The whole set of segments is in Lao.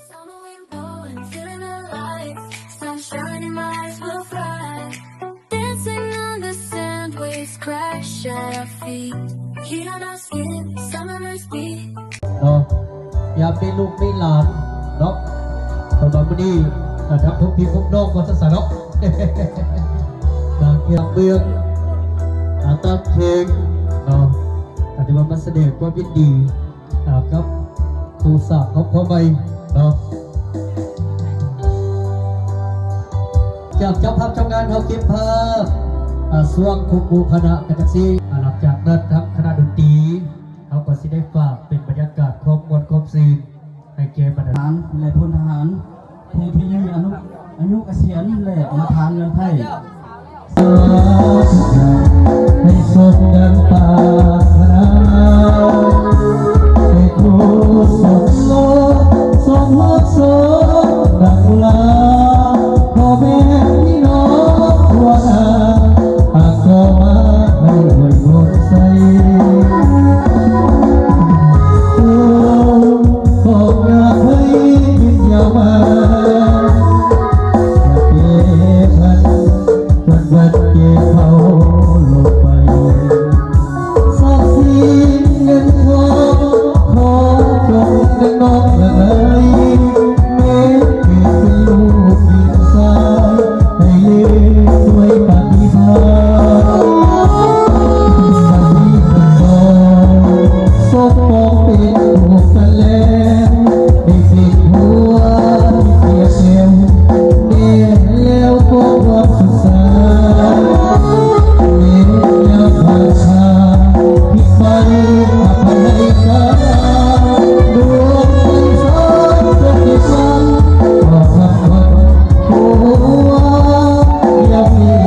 Summer wind blowing, feeling alive. Sunshine in my eyes will fly. Dancing on the sand, waves crash at our feet. Heat on our skin, summer nights beat. ເນາະ ຢາກມີລູກມີຫຼານເນາະ ເພາະວ່າມື້ນີ້ ອ່າ ທາງພວກພີ່ພວກນ້ອງວ່າຊັ້ນຊະເນາະ ນາງເມືອງ ອາ ຕາມເພງເນາະ ກໍຖືວ່າມາສະແດງຄວາມຍິນດີ ອ່າ ກັບຄູ່ສ້າງຄອບຄົວໃໝ່ເນາະ. ຈາກເຈົ້າພາບເຈົ້າງານເຮົາເກັບພາບ ອ່າ ຊ່ວງຄວບຄູ່ຄະນະກັນຈັ່ງຊີ້ ອ່າ ຫຼັງຈາກນັ້ນທາງຄະນະດົນຕີເຮົາກໍຊິໄດ້ຝາກເປັນບັນຍາກາດຄວາມມ່ວນຄວາມຊື່ນໃຫ້ແກ່ບັນດາ ທະຫານ ແລະ ພົນທະຫານ ຜູ້ທີ່ມີອາຍຸ ອາຍຸກະສຽນ ແລະ ມາທານເງິນໄພ ໃຫ້ສົມດັ່ງປາດຖະໜາ ໃຫ້ຄູ່ສົມລົງ ສົມຮັກສົມດັງລາ ພໍ່ແມ່ພີ່ນ້ອງທົ່ວໜ້າ ຫາກກໍມາໃຫ້ອວຍພົນໃສ່ ໂອ້ ຂອງໜ້າໄພຢືນຍາວມາ ຢ່າເກພັນ ວັນວັນເກເຂົາລົງໄປ ຊັບສິນເງິນທອງ ຂໍຈົ່ງໄດ້ນ້ອມລະໄລ ແມ່ເກີດເປັນລູກຍິງຊາຍ ໃຫ້ເລີດດ້ວຍປາຕິຫານ ປາຕິຫານ ສົມປອງເປັນລູກກັນແລ້ວ ໄດ້ເປັນຜົວທີ່ເກຍແຊວ ແມ່ແລ້ວກໍຄວາມສຸກສາ ແມ່ຍາມຜ່ານຜ່ານ ທີ່ໄປອະໄພໃຫ້ກັນ ດວງໃຈສາວເຈົ້າທີ່ຟັງ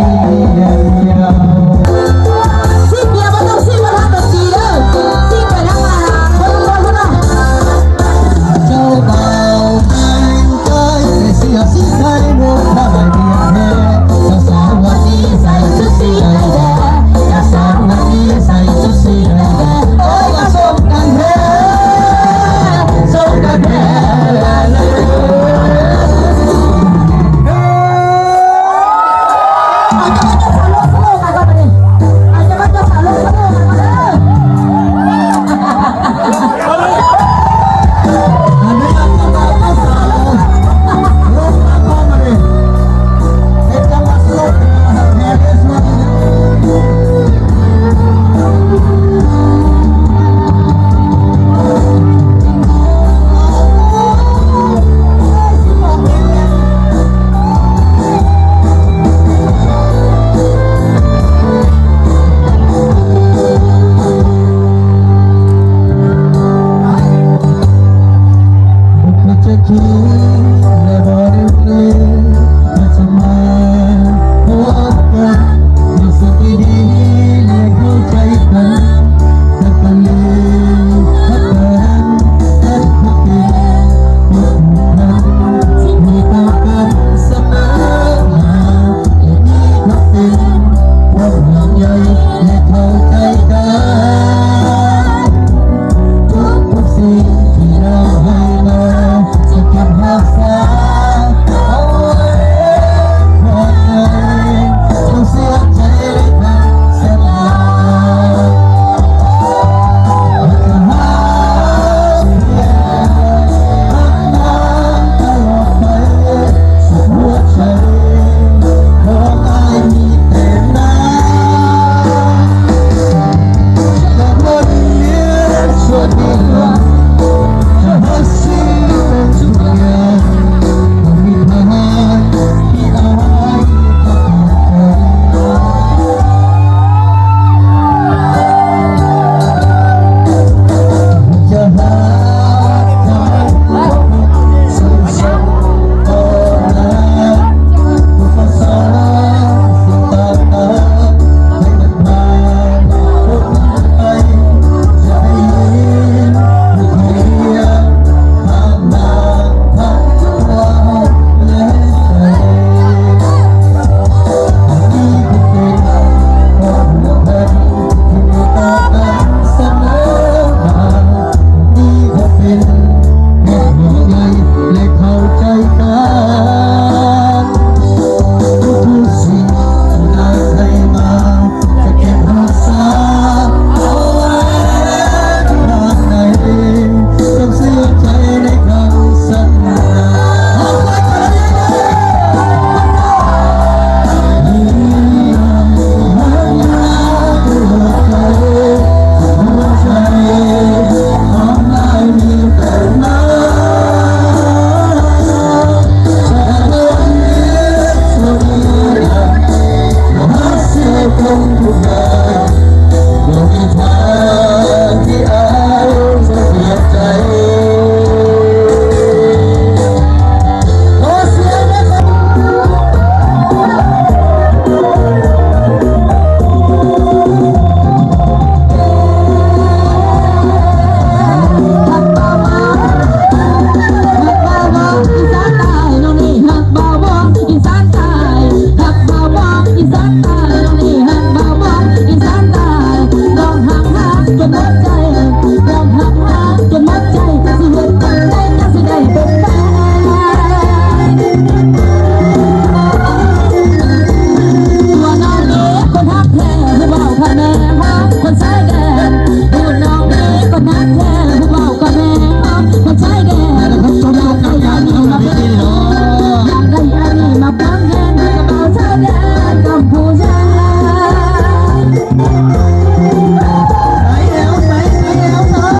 ຂໍຄຳຂອບ